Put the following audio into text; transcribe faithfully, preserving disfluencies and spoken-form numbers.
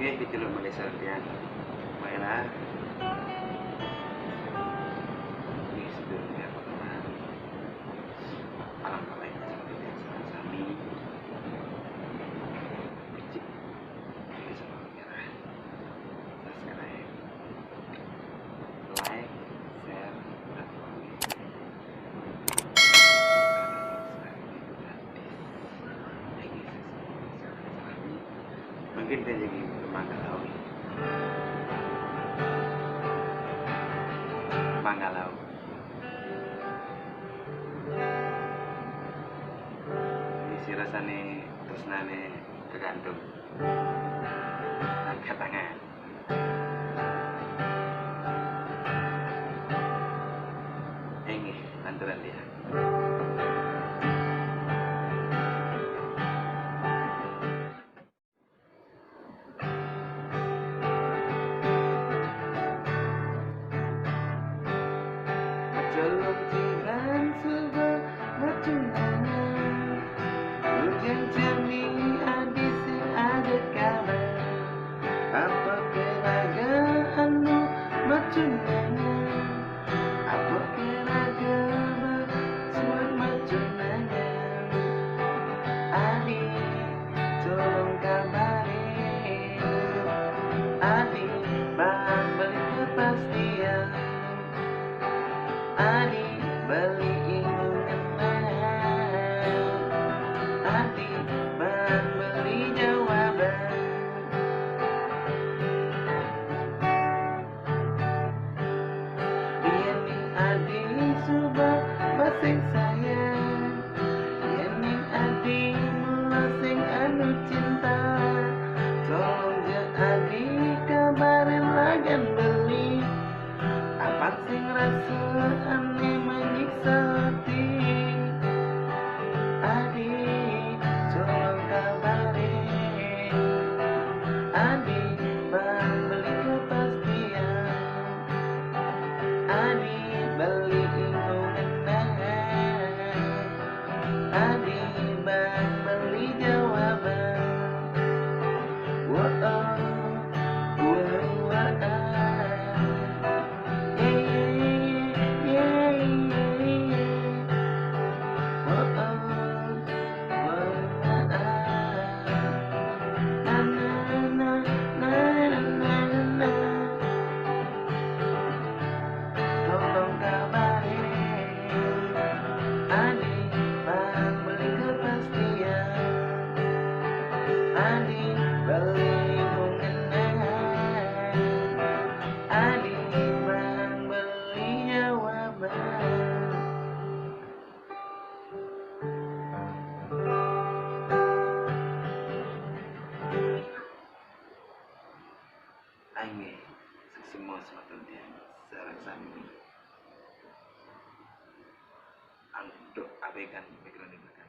Eh, di tilu Malaysia dia. Baiklah. Ini sebelumnya, teman. Alangkah baiknya seperti biasa, kami kecil. Bisa merah. Subscribe. Like, share, dan komen. Karena subscribe itu gratis. Jadi, subscribe. Mungkin saya jadi Manggalau. Manggalau. Ini si rasane tresnane kegantung. Angkat tangan. Inggih, lanturan dia. Tolong tiban suba matunangan. Ujan jami adi sing ada kabar. Apa keraga anu matunangan? Apa keraga suat matunangan? Adi, tolong kabari. Adi, bang beli kepastian. Adi, beli ingungan. Adi, bang beli jawaban. Yen ning adi suba basing sayang, yen ning adi mula sing anu cinta, tolong je adi kabarin lagan beli. Apa sing rasa ane menyiksa hati? Adi, tolong kabari. Adi, bang beli kepastian. Adi, beli ingungan. Adi, bang beli jawaban. Wo'o, wo'o, wo'o. Tolong kabari. Adi, bang beli kepastian. Adi, beli ingungan. Adi, bang beli jawaban. Inggih, saksi mos matun dia sareng sami. Angduk abegan background di belakang.